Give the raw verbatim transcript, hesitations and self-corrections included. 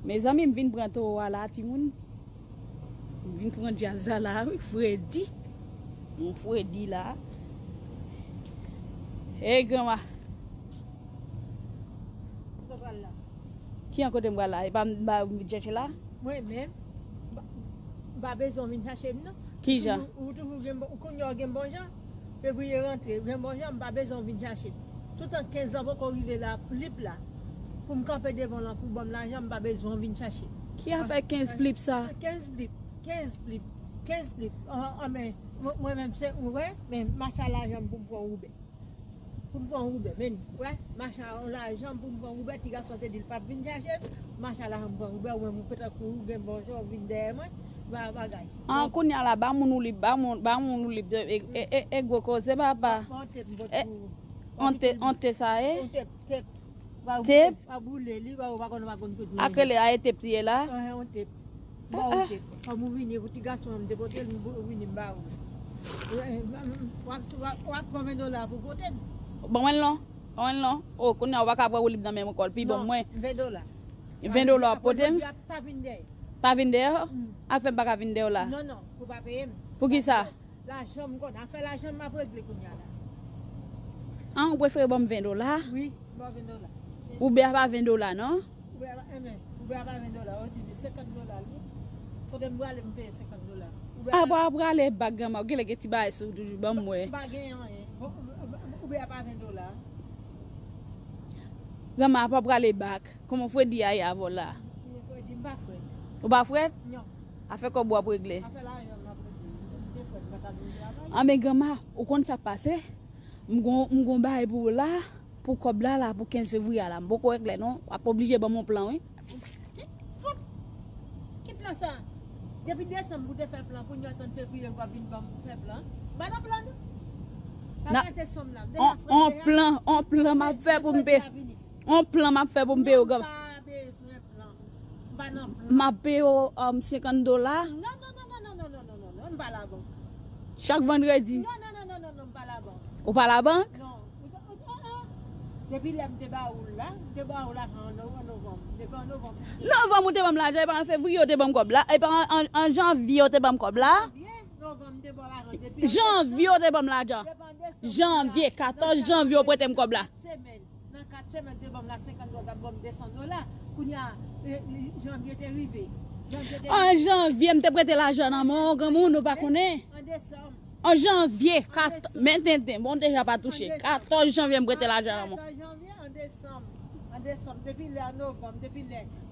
Mezanmi, m vin pran towo a la, timoun. M vin pran djaz la la, wi, fredi. Yon fredi la. Ey, granma. Kote w pral la? Ki an kote m pral la? E pa m, m pa vin chèche la? Mwen menm, m pa, m pa bezwen w vin chache m, non. Ki jan? Ou toujou, ou toujou gen bon, ou kounye a w gen bon jan. Fevriye rantre, gen bon jan, m pa bezwen w vin chache m. Toutan kenz lan poko rive la, plip la, pou m kanpe devan w lan, pou w ban m lajan, m pa bezwen w vin chache m. Ki afè kenz plip sa? Kenz plip, kenz plip, kenz plip. An, an, men, mwen, mwen menm, se, ou wè, men m mache a lajan m pou m pran Uber. Pou m pran Uber, men, wè, mache a yon lajan m pou m pran Uber, ti gason an te di l p ap vin chache m, mache a lajan m pran Uber, ou menm ou petankou ou gen bon jan, ou vin dèyè mwen, ba bagay. An, kounye a la, ba moun ou lib, ba moun, ba moun ou lib, e, e, e, e gwo koze, papa. Bon, bon, tep, m pot E, pou ou. Yon te, yon te sa ye? Yon tep, tep. Tep? Pa boule li, pa, ou pa konn, ou pa konn kote. Ak rele a, e tep li ye la? An, yon tep. Ba ou tep. Kòm ou vini, pou ti gason an, m te pote l, m pou vini, m ba ou. W ap, w ap, w ap pran ven dola pou pote m. Ban mwen l non. Ban mwen l non. O, kounye a, ou pa ka pran woulib nan men m ankò, l pi bon mwen. Ven dola. Ven dola w ap pote m? Jodi a, pa vin dèyè. Pa vin dèyè? Afè m pa ka vin dèyè w la. Non, non, pou pa peye m. Poukisa? Lajan m konn, afè lajan m ap regle kounye a la. An, ou prefere ban m ven dola? Wi, m ba w ven dola. Uber a pa ven dola, non? Uber a pa, enben, Uber a pa ven dola, o di m senkant dola l ye. Kote m prale, m peye senkant dola. Uber a pa. Apa w prale bak, granma, ou genlè gen ti bagay sou ou toujou, ban m wè. M pa gen anyen. Bon, Uber a pa ven dola. Granma, apa w prale bak. Kòman fredi a ye avè w la? Fredi, m pa frèt. Ou pa frèt? Non. Afè kòb ou ap regle? Afè lajan m ap regle. M te frèt, m pa ta vin travay. Anben granma, ou konn sa k pase? M gon, m gon bagay pou ou la, pou kòb la, la, pou kenz fevriye a la. M poko regle non. W ap oblije ban m yon plan, wi. Ki, fout! Ki plan sa? Depi desanm ou te fè plan, kounye a tann fevriye ou ap vin ban m pou fè plan. M pa nan plan non. Pa gate sanm la. M deja frèt deja. On plan, on plan m ap fè pou m peye. On plan m ap fè pou m peye w, granma. M pa bezwen plan. M pa nan plan. M ap peye w, um, senkant dola. Non, non, non, non, m pa labank. Chak vandredi. Non, non, non, non, non, non, m pa labank. Ou pa labank? Non. Depi lè m te ba ou l la, m te ba ou lajan an no-, an novanm. Depi an novanm. Novanm ou te ban m lajan, e pa an fevriye ou te ban m kòb la, e pa an, an, an janvye ou te ban m kòb la. Janvye, novanm, m te ba w lajan depi an desanm. Janvye ou te ban m lajan. Depi an desanm. Janvye, katòz janvye ou prete m kòb la. Semèn. Nan kat semèn, te ban m la senkant dola, t ap ban m de san dola. Kounye a, e, e, janvye te rive. Janvye te rive. An janvye, m te prete lajan nan men w, granmoun, ou pa konnen? An desanm. An janvye, kat-, men tenten, bon, deja pa touche. Katòz janvye, m prete lajan nan men w. Katòz janvye, an desanm. An desanm, depi lè, an novanm, depi lè, m